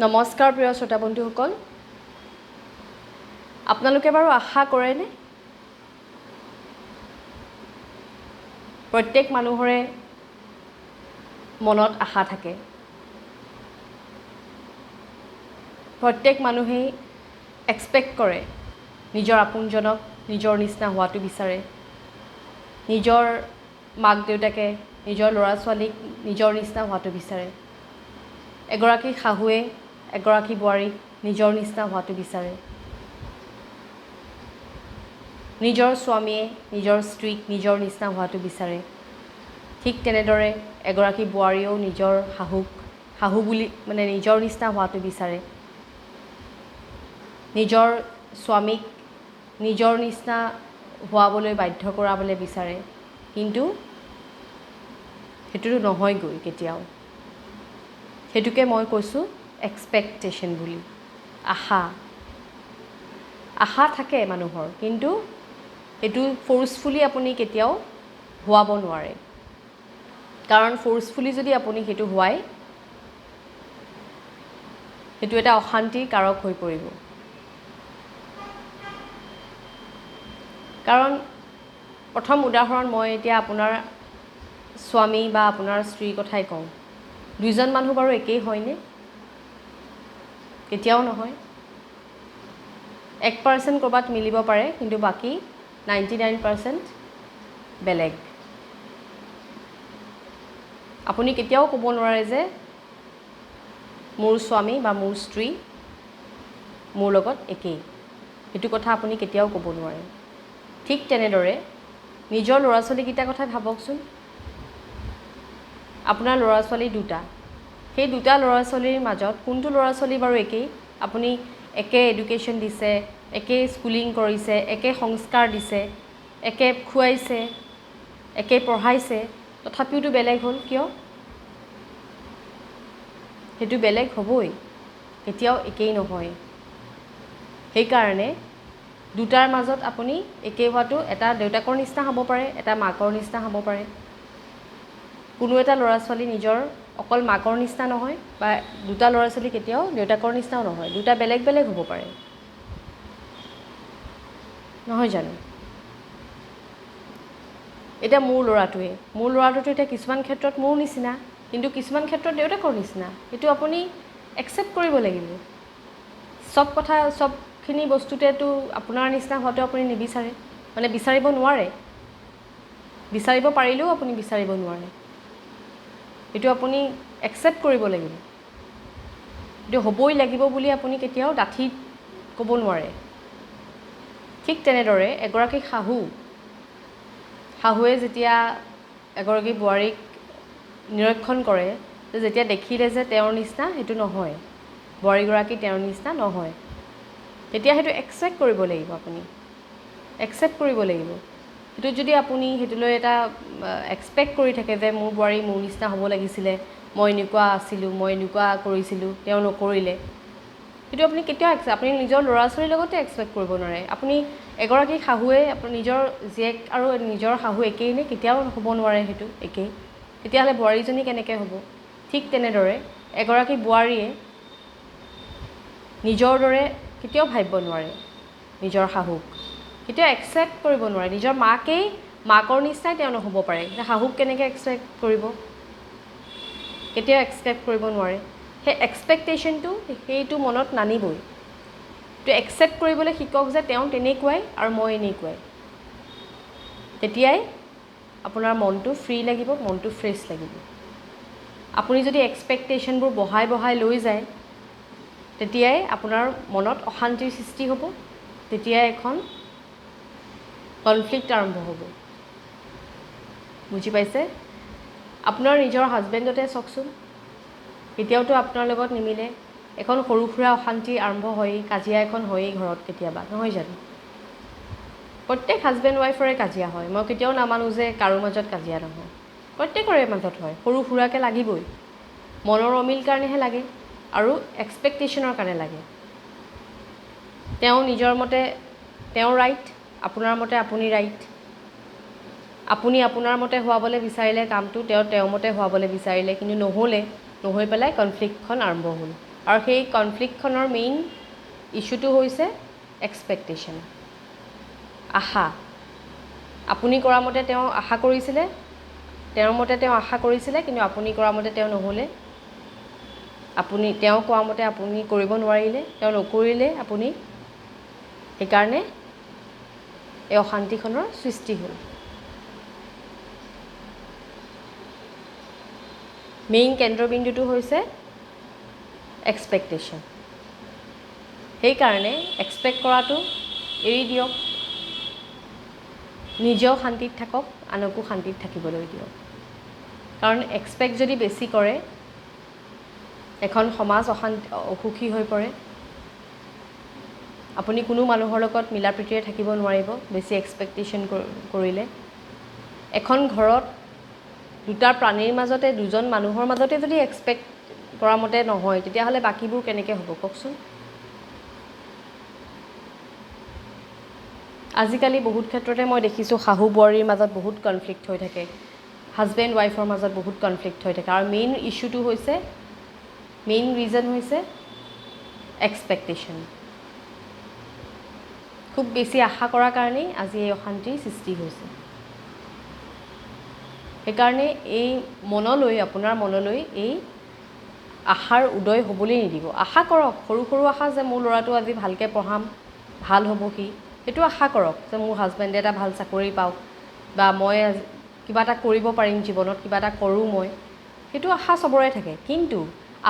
নমস্কাৰ প্ৰিয় শ্ৰোতা বন্ধুসকল, আপোনালোকে বাৰু আশা কৰেনে? প্ৰত্যেক মানুহৰে মনত আশা থাকে। প্ৰত্যেক মানুহেই এক্সপেক্ট কৰে, নিজৰ আপোনজনক নিজৰ নিচিনা হোৱাটো বিচাৰে, নিজৰ মাক দেউতাকে নিজৰ ল'ৰা ছোৱালীক নিজৰ নিচিনা হোৱাটো বিচাৰে, এগৰাকী শাহুৱে এগৰাকী বোৱাৰীক নিজৰ নিচিনা হোৱাটো বিচাৰে, নিজৰ স্বামীয়ে নিজৰ স্ত্ৰীক নিজৰ নিচিনা হোৱাটো বিচাৰে। ঠিক তেনেদৰে এগৰাকী বোৱাৰীয়েও নিজৰ শাহুক শাহু বুলি মানে নিজৰ নিচিনা হোৱাটো বিচাৰে, নিজৰ স্বামীক নিজৰ নিচিনা হোৱাবলৈ বাধ্য কৰাবলৈ বিচাৰে। কিন্তু সেইটোতো নহয়গৈ কেতিয়াও। সেইটোকে মই কৈছোঁ এক্সপেক্টেশ্যন বুলি, আশা। আশা থাকে মানুহৰ, কিন্তু সেইটো ফ'ৰ্চফুলি আপুনি কেতিয়াও হোৱাব নোৱাৰে। কাৰণ ফ'ৰ্চফুলি যদি আপুনি সেইটো হোৱাই, সেইটো এটা অশান্তিৰ কাৰক হৈ পৰিব। কাৰণ প্ৰথম উদাহৰণ মই এতিয়া আপোনাৰ স্বামী বা আপোনাৰ স্ত্ৰীৰ কথাই কওঁ। দুইজন মানুহ বাৰু একেই হয়নে? কেতিয়াও নহয়। 1% ক'ৰবাত মিলিব পাৰে, কিন্তু বাকী 99% বেলেগ। আপুনি কেতিয়াও ক'ব নোৱাৰে যে মোৰ স্বামী বা মোৰ স্ত্ৰী মোৰ লগত একেই, সেইটো কথা আপুনি কেতিয়াও ক'ব নোৱাৰে। ঠিক তেনেদৰে নিজৰ ল'ৰা ছোৱালীকেইটাৰ কথা ভাবকচোন। আপোনাৰ ল'ৰা ছোৱালী দুটা, সেই দুটা ল'ৰা ছোৱালীৰ মাজত কোনটো ল'ৰা ছোৱালী বাৰু একেই? আপুনি একে এডুকেশ্যন দিছে, একে স্কুলিং কৰিছে, একে সংস্কাৰ দিছে, একে খুৱাইছে, একে পঢ়াইছে, তথাপিওতো বেলেগ হ'ল কিয়? সেইটো বেলেগ হ'বই, কেতিয়াও একেই নহয়। সেইকাৰণে দুটাৰ মাজত আপুনি একেই হোৱাটো এটা দেউতাকৰ নিচিনা হ'ব পাৰে, এটা মাকৰ নিচিনা হ'ব পাৰে। কোনো এটা ল'ৰা ছোৱালী নিজৰ অকল মাকৰ নিচিনা নহয়, বা দুটা ল'ৰা ছোৱালী কেতিয়াও দেউতাকৰ নিচিনাও নহয়, দুটা বেলেগ বেলেগ হ'ব পাৰে, নহয় জানো? এতিয়া মোৰ ল'ৰাটোতো এতিয়া কিছুমান ক্ষেত্ৰত মোৰ নিচিনা, কিন্তু কিছুমান ক্ষেত্ৰত দেউতাকৰ নিচিনা। সেইটো আপুনি একচেপ্ট কৰিব লাগিব। চব কথা, চবখিনি বস্তুতেতো আপোনাৰ নিচিনা হোৱাটো আপুনি নিবিচাৰে, মানে বিচাৰিব নোৱাৰে। বিচাৰিব পাৰিলেও আপুনি বিচাৰিব নোৱাৰে। এইটো আপুনি একচেপ্ট কৰিব লাগিব। এইটো হ'বই লাগিব বুলি আপুনি কেতিয়াও ডাঠি ক'ব নোৱাৰে। ঠিক তেনেদৰে এগৰাকী শাহুৱে যেতিয়া এগৰাকী বোৱাৰীক নিৰীক্ষণ কৰে, যেতিয়া দেখিলে যে তেওঁৰ নিচিনা সেইটো নহয়, বোৱাৰীগৰাকী তেওঁৰ নিচিনা নহয়, তেতিয়া সেইটো একচেপ্ট কৰিব লাগিব, আপুনি একচেপ্ট কৰিব লাগিব। সেইটো যদি আপুনি সেইটোলৈ এটা এক্সপেক্ট কৰি থাকে যে মোৰ বোৱাৰী মোৰ নিচিনা হ'ব লাগিছিলে, মই এনেকুৱা আছিলোঁ, মই এনেকুৱা কৰিছিলোঁ, তেওঁ নকৰিলে, সেইটো আপুনি কেতিয়াও আপুনি নিজৰ ল'ৰা ছোৱালীৰ লগতে এক্সপেক্ট কৰিব নোৱাৰে। আপুনি এগৰাকী শাহুৱে আপুনি নিজৰ জীয়েক আৰু নিজৰ শাহু একেই নে? কেতিয়াও হ'ব নোৱাৰে সেইটো একেই। তেতিয়াহ'লে বোৱাৰীজনী কেনেকৈ হ'ব? ঠিক তেনেদৰে এগৰাকী বোৱাৰীয়ে নিজৰ দৰে কেতিয়াও ভাবিব নোৱাৰে, নিজৰ শাহুক কেতিয়াও একচেপ্ট কৰিব নোৱাৰে। নিজৰ মাকেই মাকৰ নিচিনাই তেওঁ নহ'ব পাৰে, কিন্তু শাহুক কেনেকৈ একচেপ্ট কৰিব? কেতিয়াও একচেপ্ট কৰিব নোৱাৰে। সেই এক্সপেক্টেশ্যনটো সেইটো মনত নানিবই। তো একচেপ্ট কৰিবলৈ শিকক যে তেওঁ তেনেকুৱাই আৰু মই এনেকুৱাই। তেতিয়াই আপোনাৰ মনটো ফ্ৰী লাগিব, মনটো ফ্ৰেছ লাগিব। আপুনি যদি এক্সপেক্টেশ্যনবোৰ বঢ়াই বঢ়াই লৈ যায়, তেতিয়াই আপোনাৰ মনত অশান্তিৰ সৃষ্টি হ'ব, তেতিয়াই এখন কনফ্লিক্ট আৰম্ভ হ'ব। বুজি পাইছে? আপোনাৰ নিজৰ হাজবেণ্ডতে চাওকচোন, কেতিয়াওতো আপোনাৰ লগত নিমিলে। এখন সৰু সুৰা অশান্তি আৰম্ভ হয়েই, কাজিয়া এখন হয়েই ঘৰত কেতিয়াবা, নহয় জানো? প্ৰত্যেক হাজবেণ্ড ৱাইফৰে কাজিয়া হয়। মই কেতিয়াও নামানো যে কাৰো মাজত কাজিয়া নহয়, প্ৰত্যেকৰে মাজত হয়, সৰু সুৰাকৈ লাগিবই। মনৰ অমিল কাৰণেহে লাগে আৰু এক্সপেক্টেশ্যনৰ কাৰণে লাগে। তেওঁ নিজৰ মতে তেওঁ ৰাইট, আপোনাৰ মতে আপুনি ৰাইট। আপুনি আপোনাৰ মতে হোৱাবলৈ বিচাৰিলে কামটো, তেওঁ তেওঁৰ মতে হোৱাবলৈ বিচাৰিলে, কিন্তু নহ'লে, নহৈ পেলাই কনফ্লিক্টখন আৰম্ভ হ'ল। আৰু সেই কনফ্লিক্টখনৰ মেইন ইছ্যুটো হৈছে এক্সপেক্টেশ্যন, আশা। আপুনি কৰা মতে তেওঁ আশা কৰিছিলে, তেওঁৰ মতে তেওঁ আশা কৰিছিলে, কিন্তু আপুনি কৰা মতে তেওঁ নহ'লে, আপুনি তেওঁ কোৱা মতে আপুনি কৰিব নোৱাৰিলে, তেওঁ নকৰিলে আপুনি, সেইকাৰণে এই অশান্তিখনৰ সৃষ্টি হ'ল। মেইন কেন্দ্ৰবিন্দুটো হৈছে এক্সপেক্টেশ্যন। সেইকাৰণে এক্সপেক্ট কৰাটো এৰি দিয়ক, নিজেও শান্তিত থাকক, আনকো শান্তিত থাকিবলৈ দিয়ক। কাৰণ এক্সপেক্ট যদি বেছি কৰে, এখন সমাজ অশান্তি অসুখী হৈ পৰে। আপুনি কোনো মানুহৰ লগত মিলা প্ৰীতিৰে থাকিব নোৱাৰিব বেছি এক্সপেক্টেশ্যন কৰিলে। এখন ঘৰত দুটা প্ৰাণীৰ মাজতে, দুজন মানুহৰ মাজতে যদি এক্সপেক্ট কৰা মতে নহয়, তেতিয়াহ'লে বাকীবোৰ কেনেকৈ হ'ব কওকচোন? আজিকালি বহুত ক্ষেত্ৰতে মই দেখিছোঁ শাহু বোৱাৰীৰ মাজত বহুত কনফ্লিক্ট হৈ থাকে, হাজবেণ্ড ৱাইফৰ মাজত বহুত কনফ্লিক্ট হৈ থাকে। আৰু মেইন ইছ্যুটো হৈছে, মেইন ৰিজন হৈছে এক্সপেক্টেশ্যন। খুব বেছি আশা কৰাৰ কাৰণেই আজি এই অশান্তিৰ সৃষ্টি হৈছে। সেইকাৰণে এই মনলৈ, আপোনাৰ মনলৈ এই আশাৰ উদয় হ'বলৈ নিদিব। আশা কৰক, সৰু সৰু আশা যে মোৰ ল'ৰাটো আজি ভালকৈ পঢ়াম, ভাল হ'ব সি, সেইটো আশা কৰক যে মোৰ হাজবেণ্ডে এটা ভাল চাকৰি পাওক বা মই কিবা এটা কৰিব পাৰিম জীৱনত, কিবা এটা কৰোঁ মই, সেইটো আশা চবৰে থাকে। কিন্তু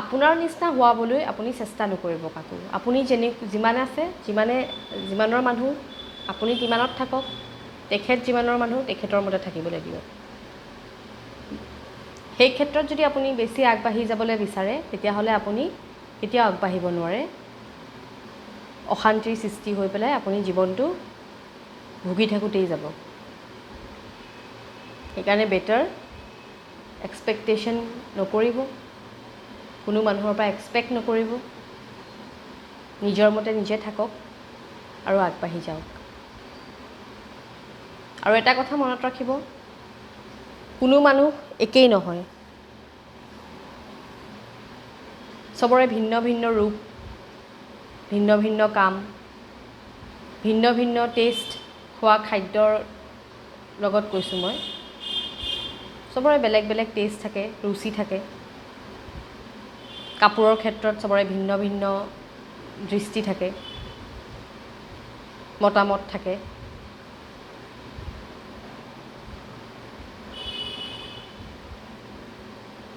আপোনাৰ নিচিনা হোৱাবলৈ আপুনি চেষ্টা নকৰিব কাকো। আপুনি যিমান আছে, যিমানৰ মানুহ আপুনি তিমানত থাকক, তেখেত যিমানৰ মানুহ তেখেতৰ মতে থাকিবলৈ দিয়ক। সেই ক্ষেত্ৰত যদি আপুনি বেছি আগবাঢ়ি যাবলৈ বিচাৰে, তেতিয়াহ'লে আপুনি কেতিয়াও আগবাঢ়িব নোৱাৰে। অশান্তিৰ সৃষ্টি হৈ পেলাই আপুনি জীৱনটো ভুগি থাকোঁতেই যাব। সেইকাৰণে বেটাৰ এক্সপেক্টেশ্যন নকৰিব, কোনো মানুহৰ পৰা এক্সপেক্ট নকৰিব, নিজৰ মতে নিজে থাকক আৰু আগবাঢ়ি যাওক। আৰু এটা কথা মনত ৰাখিব, কোনো মানুহ একেই নহয়, চবৰে ভিন্ন ভিন্ন ৰূপ, ভিন্ন ভিন্ন কাম, ভিন্ন ভিন্ন টেষ্ট, খোৱা খাদ্যৰ লগত কৈছোঁ মই, চবৰে বেলেগ বেলেগ টেষ্ট থাকে, ৰুচি থাকে। কাপোৰৰ ক্ষেত্ৰত চবৰে ভিন্ন ভিন্ন দৃষ্টি থাকে, মতামত থাকে।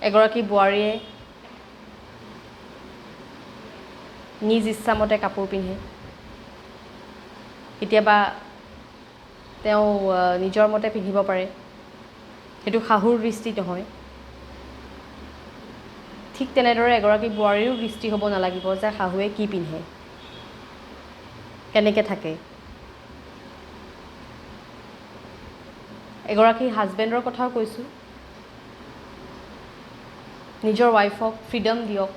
এগৰাকী বোৱাৰীয়ে নিজ ইচ্ছামতে কাপোৰ পিন্ধে, কেতিয়াবা তেওঁ নিজৰ মতে পিন্ধিব পাৰে, সেইটো শাহুৰ দৃষ্টি নহয়। ঠিক তেনেদৰে এগৰাকী বোৱাৰীৰো দৃষ্টি হ'ব নালাগিব যে শাহুৱে কি পিন্ধে, কেনেকৈ থাকে। এগৰাকী হাজবেণ্ডৰ কথাও কৈছোঁ, নিজৰ ৱাইফক ফ্ৰীডম দিয়ক,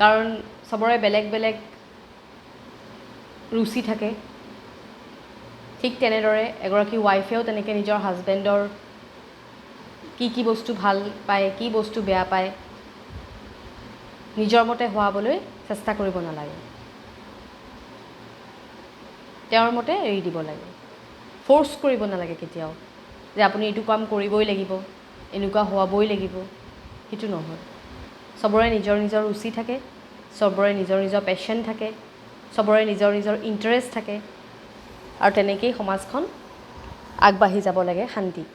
কাৰণ চবৰে বেলেগ বেলেগ ৰুচি থাকে। ঠিক তেনেদৰে এগৰাকী ৱাইফেও তেনেকৈ নিজৰ হাজবেণ্ডৰ কি কি বস্তু ভাল পায়, কি বস্তু বেয়া পায়, নিজৰ মতে হোৱাবলৈ চেষ্টা কৰিব নালাগে, তেওঁৰ মতে এৰি দিব লাগে। ফ'ৰ্চ কৰিব নালাগে কেতিয়াও যে আপুনি এইটো কাম কৰিবই লাগিব, এনেকুৱা হোৱাবই লাগিব, সেইটো নহয়। চবৰে নিজৰ নিজৰ ৰুচি থাকে, চবৰে নিজৰ নিজৰ পেশ্যন থাকে, চবৰে নিজৰ নিজৰ ইণ্টাৰেষ্ট থাকে, আৰু তেনেকেই সমাজখন আগবাঢ়ি যাব লাগে শান্তিত।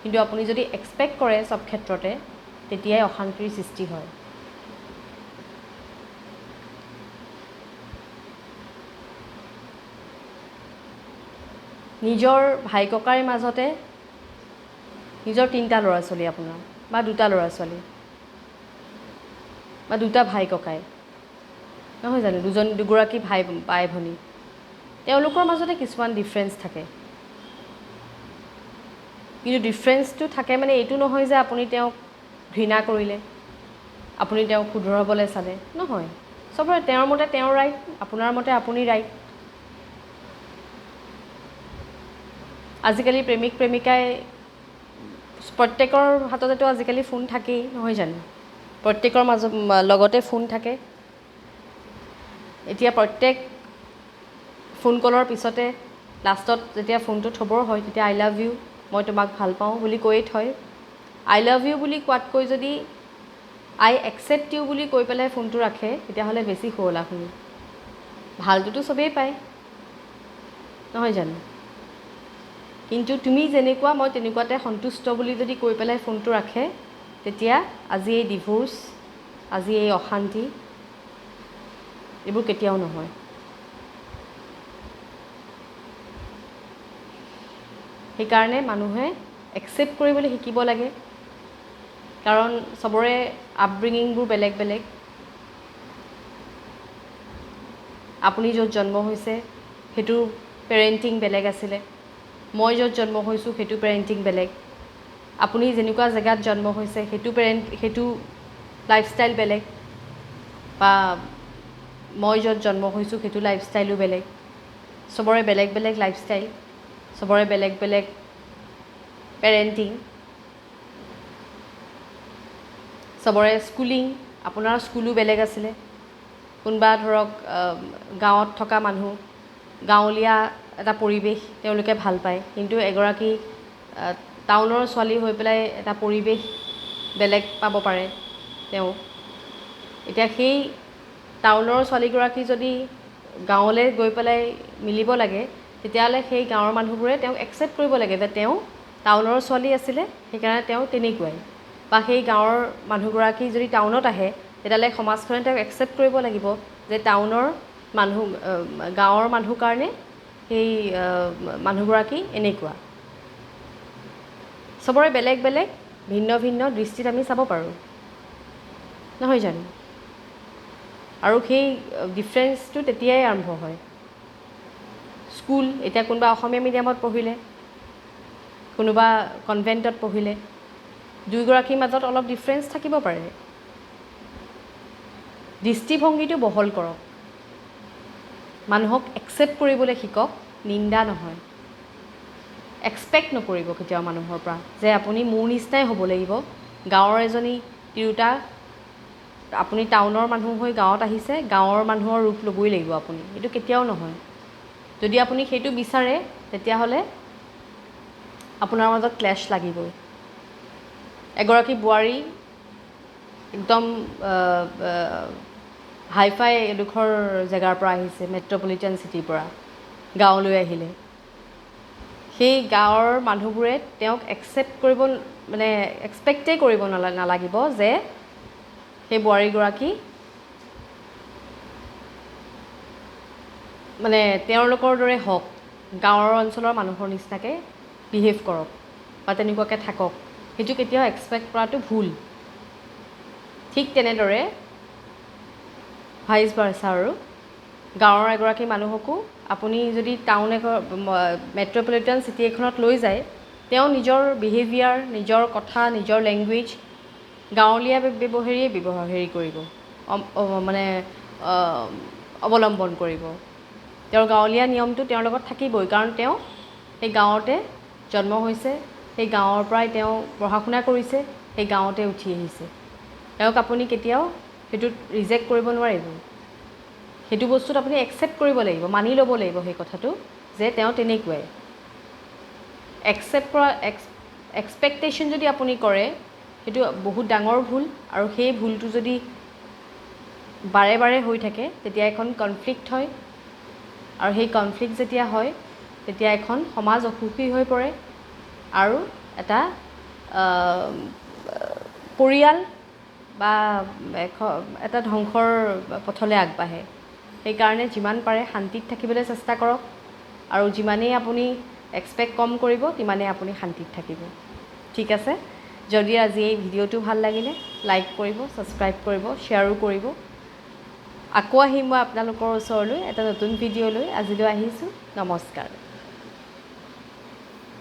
কিন্তু আপুনি যদি এক্সপেক্ট কৰে চব ক্ষেত্ৰতে, তেতিয়াই অশান্তিৰ সৃষ্টি হয়। নিজৰ ভাই ককাইৰ মাজতে নিজৰ তিনিটা ল'ৰা ছোৱালী আপোনাৰ, বা দুটা ল'ৰা ছোৱালী, বা দুটা ভাই ককাই, নহয় জানো, দুগৰাকী ভাই বাই ভনী, তেওঁলোকৰ মাজতে কিছুমান ডিফাৰেঞ্চ থাকে। কিন্তু ডিফাৰেঞ্চটো থাকে মানে এইটো নহয় যে আপুনি তেওঁক ঘৃণা কৰিলে, আপুনি তেওঁক শুধৰাবলৈ চালে, নহয়। চবৰে তেওঁৰ মতে তেওঁ ৰাইট, আপোনাৰ মতে আপুনি ৰাইট। আজিকালি প্ৰেমিক প্ৰেমিকাই প্ৰত্যেকৰ হাততেতো আজিকালি ফোন থাকেই, নহয় জানো? প্ৰত্যেকৰ মাজত লগতে ফোন থাকে। এতিয়া প্ৰত্যেক ফোন কলৰ পিছতে লাষ্টত যেতিয়া ফোনটো থ'বৰ হয় তেতিয়া I love you, মই তোমাক ভাল পাওঁ বুলি কৈয়ে থয়। I love you বুলি কোৱাতকৈ যদি I accept you বুলি কৈ পেলাই ফোনটো ৰাখে তেতিয়াহ'লে বেছি শুৱলা শুনি। ভালটোতো চবেই পায়, নহয় জানো? কিন্তু তুমি যেনেকুৱা মই তেনেকুৱাতে সন্তুষ্ট বুলি যদি কৈ পেলাই ফোনটো ৰাখে, তেতিয়া আজি এই ডিভ'ৰ্চ, আজি এই অশান্তি, এইবোৰ কেতিয়াও নহয়। সেইকাৰণে মানুহে একচেপ্ট কৰিবলৈ শিকিব লাগে, কাৰণ চবৰে আপব্ৰিঙিংবোৰ বেলেগ বেলেগ। আপুনি য'ত জন্ম হৈছে সেইটো পেৰেণ্টিং বেলেগ আছিলে, মই য'ত জন্ম হৈছোঁ সেইটো পেৰেণ্টিং বেলেগ, আপুনি যেনেকুৱা জেগাত জন্ম হৈছে সেইটো লাইফষ্টাইল বেলেগ, বা মই য'ত জন্ম হৈছোঁ সেইটো লাইফষ্টাইলো বেলেগ। চবৰে বেলেগ বেলেগ লাইফষ্টাইল, চবৰে বেলেগ বেলেগ পেৰেণ্টিং, চবৰে স্কুলিং। আপোনাৰ স্কুলো বেলেগ আছিলে। কোনোবা ধৰক গাঁৱত থকা মানুহ, গাঁৱলীয়া এটা পৰিৱেশ তেওঁলোকে ভাল পায়, কিন্তু এগৰাকী টাউনৰ ছোৱালী হৈ পেলাই এটা পৰিৱেশ বেলেগ পাব পাৰে তেওঁ। এতিয়া সেই টাউনৰ ছোৱালীগৰাকী যদি গাঁৱলৈ গৈ পেলাই মিলিব লাগে, তেতিয়াহ'লে সেই গাঁৱৰ মানুহবোৰে তেওঁক একচেপ্ট কৰিব লাগে যে তেওঁ টাউনৰ ছোৱালী আছিলে, সেইকাৰণে তেওঁ তেনেকুৱাই। বা সেই গাঁৱৰ মানুহগৰাকী যদি টাউনত আহে, তেতিয়াহ'লে সমাজখনে তেওঁক একচেপ্ট কৰিব লাগিব যে টাউনৰ মানুহ, গাঁৱৰ মানুহ কাৰণে সেই মানুহগৰাকী এনেকুৱা। চবৰে বেলেগ বেলেগ ভিন্ন ভিন্ন দৃষ্টিত আমি চাব পাৰোঁ, নহয় জানো? আৰু সেই ডিফাৰেঞ্চটো তেতিয়াই আৰম্ভ হয়। স্কুল, এতিয়া কোনোবা অসমীয়া মিডিয়ামত পঢ়িলে, কোনোবা কনভেণ্টত পঢ়িলে, দুয়োগৰাকীৰ মাজত অলপ ডিফাৰেঞ্চ থাকিব পাৰে। দৃষ্টিভংগীটো বহল কৰক, মানুহক একচেপ্ট কৰিবলৈ শিকক, নিন্দা নহয়। এক্সপেক্ট নকৰিব কেতিয়াও মানুহৰ পৰা যে আপুনি মোৰ নিচিনাই হ'ব লাগিব। গাঁৱৰ এজনী তিৰোতা, আপুনি টাউনৰ মানুহ হৈ গাঁৱত আহিছে, গাঁৱৰ মানুহৰ ৰূপ ল'বই লাগিব আপুনি, এইটো কেতিয়াও নহয়। যদি আপুনি সেইটো বিচাৰে তেতিয়াহ'লে আপোনাৰ মাজত ক্লেছ লাগিবই। এগৰাকী বোৱাৰী একদম হাই ফাই এডোখৰ জেগাৰ পৰা আহিছে, মেট্ৰপলিটান চিটিৰ পৰা গাঁৱলৈ আহিলে, সেই গাঁৱৰ মানুহবোৰে তেওঁক একচেপ্ট কৰিব, মানে এক্সপেক্টেই কৰিব নালাগিব যে সেই বোৱাৰীগৰাকী মানে তেওঁলোকৰ দৰে হওক, গাঁৱৰ অঞ্চলৰ মানুহৰ নিচিনাকৈ বিহেভ কৰক বা তেনেকুৱাকৈ থাকক, সেইটো কেতিয়াও এক্সপেক্ট কৰাটো ভুল। ঠিক তেনেদৰে ভাইচ ভাৰ্চা আৰু গাঁৱৰ এগৰাকী মানুহকো আপুনি যদি টাউন এখন, মেট্ৰপলিটান চিটি এখনত লৈ যায়, তেওঁ নিজৰ বিহেভিয়াৰ, নিজৰ কথা, নিজৰ লেংগুৱেজ গাঁৱলীয়া ব্যৱহাৰেই হেৰি কৰিব, মানে অৱলম্বন কৰিব। তেওঁৰ গাঁৱলীয়া নিয়মটো তেওঁৰ লগত থাকিবই, কাৰণ তেওঁ সেই গাঁৱতে জন্ম হৈছে, সেই গাঁৱৰ পৰাই তেওঁ পঢ়া শুনা কৰিছে, সেই গাঁৱতে উঠি আহিছে। তেওঁক আপুনি কেতিয়াও সেইটোত ৰিজেক্ট কৰিব নোৱাৰিব। সেইটো বস্তুত আপুনি একচেপ্ট কৰিব লাগিব, মানি ল'ব লাগিব সেই কথাটো যে তেওঁ তেনেকুৱাই। একচেপ্ট কৰা, এক্সপেক্টেশ্যন যদি আপুনি কৰে, সেইটো বহুত ডাঙৰ ভুল। আৰু সেই ভুলটো যদি বাৰে বাৰে হৈ থাকে, তেতিয়া এখন কনফ্লিক্ট হয়, আৰু সেই কনফ্লিক্ট যেতিয়া হয় তেতিয়া এখন সমাজ অসুখী হৈ পৰে, আৰু এটা পৰিয়াল বা এটা ধ্বংসৰ পথলৈ আগবাঢ়ে। সেইকাৰণে যিমান পাৰে শান্তিত থাকিবলৈ চেষ্টা কৰক, আৰু যিমানেই আপুনি এক্সপেক্ট কম কৰিব তিমানেই আপুনি শান্তিত থাকিব। ঠিক আছে? যদি আজি এই ভিডিঅ'টো ভাল লাগিলে লাইক কৰিব, ছাবস্ক্ৰাইব কৰিব, শ্বেয়াৰো কৰিব। আকৌ আহিম মই আপোনালোকৰ ওচৰলৈ এটা নতুন ভিডিঅ' লৈ। আজিলৈ আহিছোঁ, নমস্কাৰ।